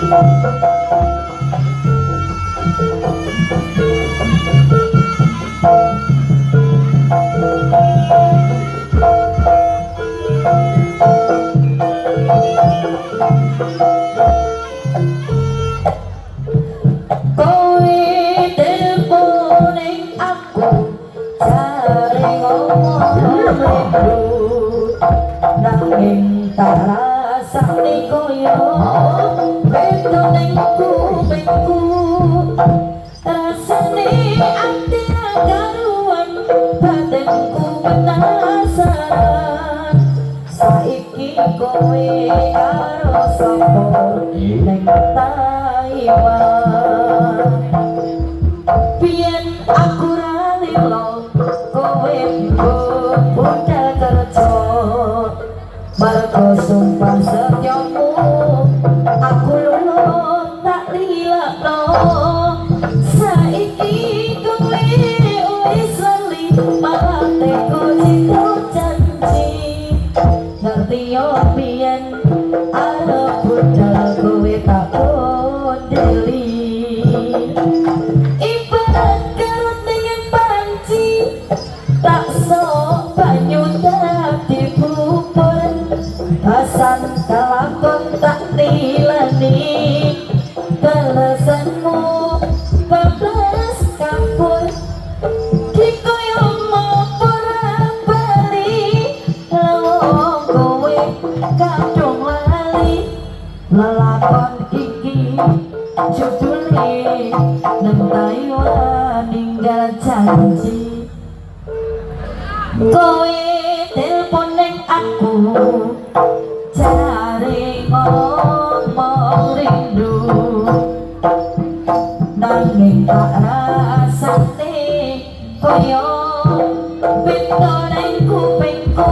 Kowe telepon ning aku jare ngomong rindu, nanging tak rasane koyo beda ning kupingku. Rasane ati ra karuan, batinku penasaran. Saiki kowe karo sapa ning Taiwan? Biyen aku ra lilo kowe budal kerja, mergo sumpah setyamu aku lulu tak lilakno. Saiki kowe wis lali, malah teko citra janji. Ngerti yo biyen arep budal kowe tak kondeli, ibarat karut ning panci, tak sok banyu dadi bubur. Basan kelakon tak tilani, balasanmu bablas kapur. Dikoyo ngopo ra bali, lawong kowe kadung lali. Lelakon iki judule nang Taiwan ninggal janji. Kowe telepon ning aku jare ngomong rindu, nanging tak rasane koyo beda ning kupingku.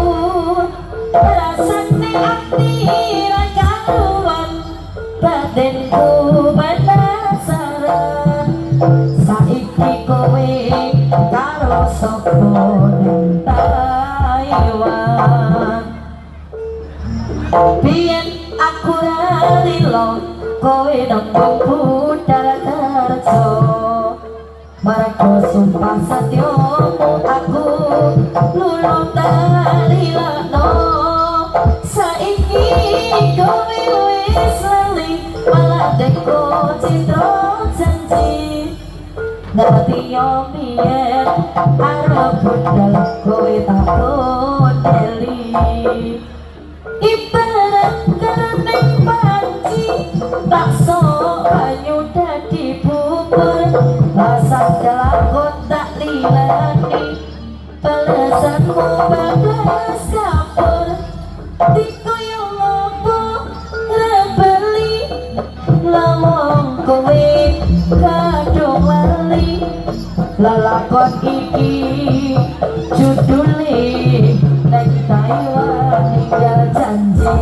Rasane ati ra karuan, batinku penasaran. Saiki kowe karo sapa ning Taiwan? Biyen aku ra lilo kowe nembung budal kerja, mergo sumpah setyamu aku lulu tak lilakno. Saiki kowe wis lali, malah teko citra janji. Ngerti yo biyen arep budal kowe tak kondeli, ibarat kerening panci, tak sok banyu dadi bubur. Rasa kelakon tak lilani, balasanmu bablas kapur. Dikoyo ngopo ra bali, lawong kowe kadung lali. Lelakon iki judule nang Taiwan ninggal janji.